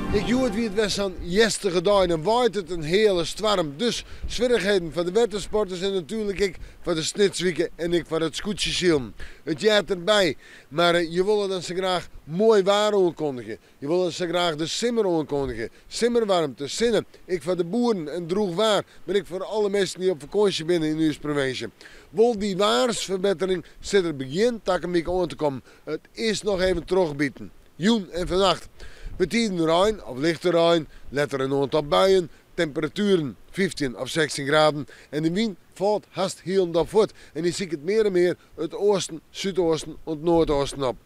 Ek hjoed wie it wer sa'n hjerstige dei, dan waait it in heale stoarm. Dus swierrichheden foar de wettersporters en natuerlik ek foar de Snitswike en ek foar it skûtsjesilen. It heart derby, mar je wolle dan sa graach moai waar oankondigje. Je wolle sa graach de simmer oankondigje. Simmerwaarmte, sinne, ek foar de boeren en droech waar, mar ek foar alle minsken dy't op fakânsje binne yn ús provinsje. Wol dy waarsferbettering sit der begjin takom wike oan te kommen. It is noch even trochbiten. Jûn en fannacht. Betiden rein of lichte rein, letter in oantal buien, temperatueren 15 of 16 graden en de wyn falt hast hielendal fuort en dy siket mear en mear it oasten, súdoasten oant noardoosten op.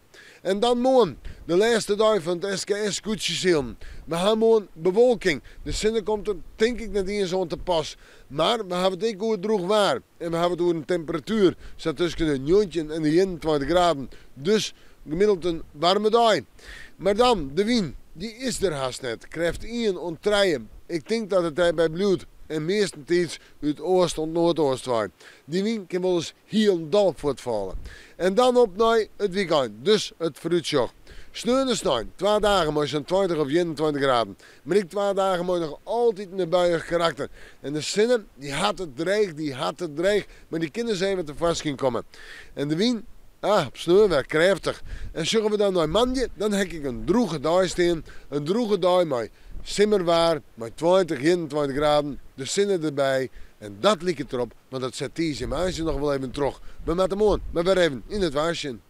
En dan moarn, de lêste dei fan it SKS skûtsjesilen. We ha moarn bewolking. De sinne komt der tink ik net iens oan te pas. Mar we hawwe it ek oer droech waar en we hawwe it oer in temperatuer sa tusken de 19 en de 21 graden. Dus gemiddeld in waarme dei. Mar dan, de wyn. Dy is der hast net. Krêft ien oant trije. Ik tink dat it dêrby bliuwt en meastentiids út oast oant noardoost wei. Dy wyn kin wolris hielendal fuortfalle. En dan op nei it wykein, dus it foarútsjoch. Sneon en snein, twa dagen mei sa'n 20 of 21 graden. Mar ek twa dagen mei noch altyd in buiïch karakter. En de sinne, dy hat it dreech, dy hat it dreech, mar dy kin ris even tefoarskyn komme. En de wyn, ah, op sneon wer krêftich. En sjogge we dan nei moandei, dan ha ik in drûge dei stean. In drûge dei mei simmerwaar, mei 20, 21 graden, de sinne derby. En dat liket derop, want dat set tiisdei en woansdei noch wol even troch. We moatte moarn mar wer even yn it waar sjen.